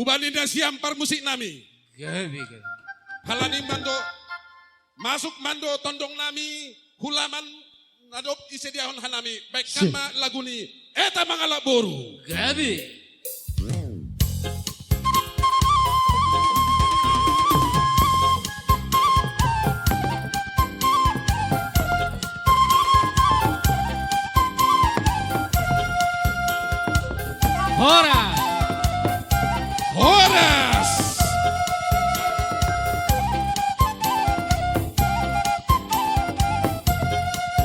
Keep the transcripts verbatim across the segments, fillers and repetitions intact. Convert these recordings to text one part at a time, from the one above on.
Hubani nasiam parmusiknami. Gabe, gabe. Halani ma do, masuk ma do tondongnami, hulaman na dob disediahon hanami, baen ma lagu ni Eta Mangalap Boru. Gabe. Horas. Horas.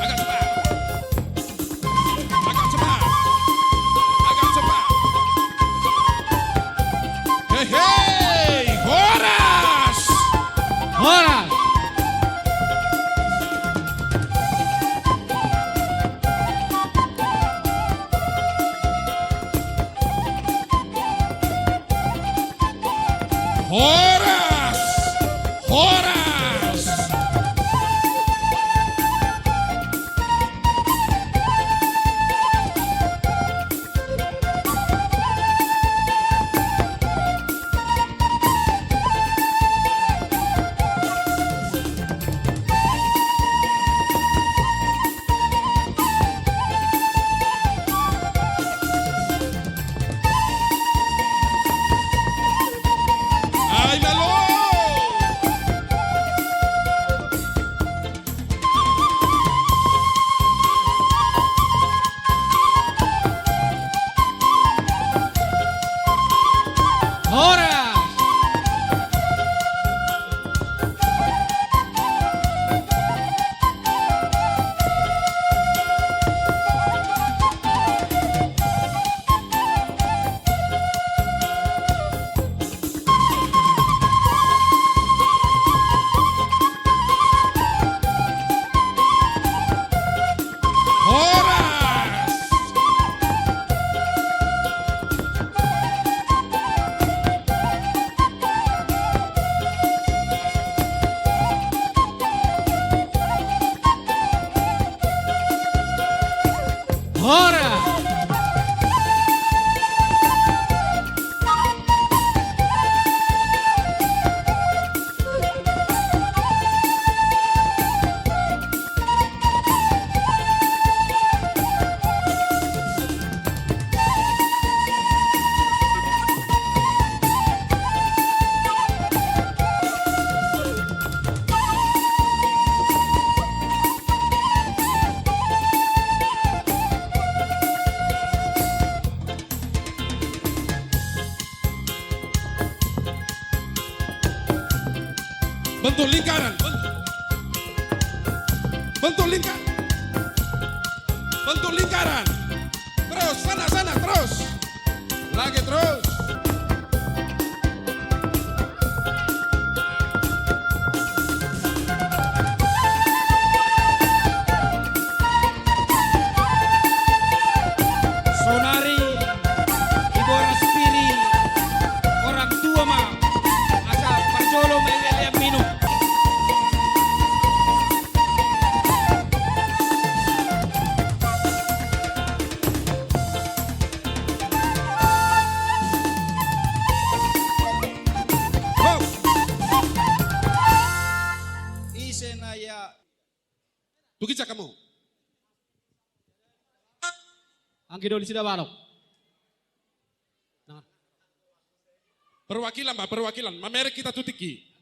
Agak cepat. Agak cepat. Agak cepat. Hei, hei, horas. Horas. Horas! Horas! Ai malo! Horas! Horas! Horas! Bentuk lingkaran. Bentuk lingkar-, bentuk lingkaran. Terus, sana, sana, terus. Lagi terus. Sonari, di boras piri, orang tua ma, asa parjolo ma i lelean minum. Ho! Ise na ia? Tukica kamu. Anggi doli sida balok. Nah. Perwakilan, Pak, perwakilan. Mamereng hita tu tingki.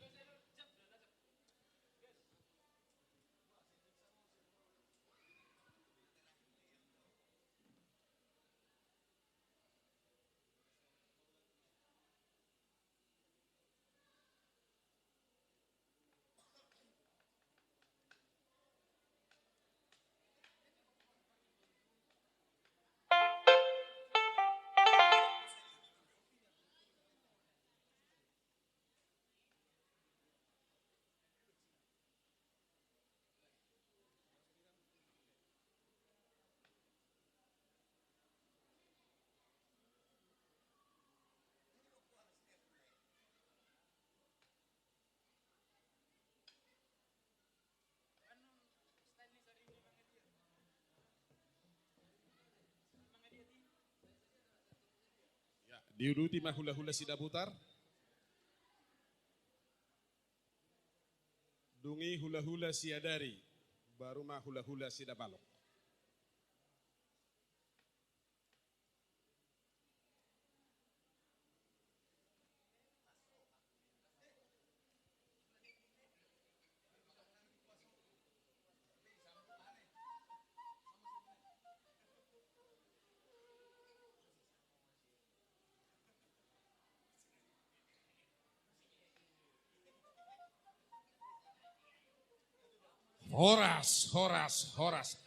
Diuduti ma hulahula Sidabutar. Dung i hulahula Siadari, baru ma hulahula Sidabalok. Horas, horas, horas.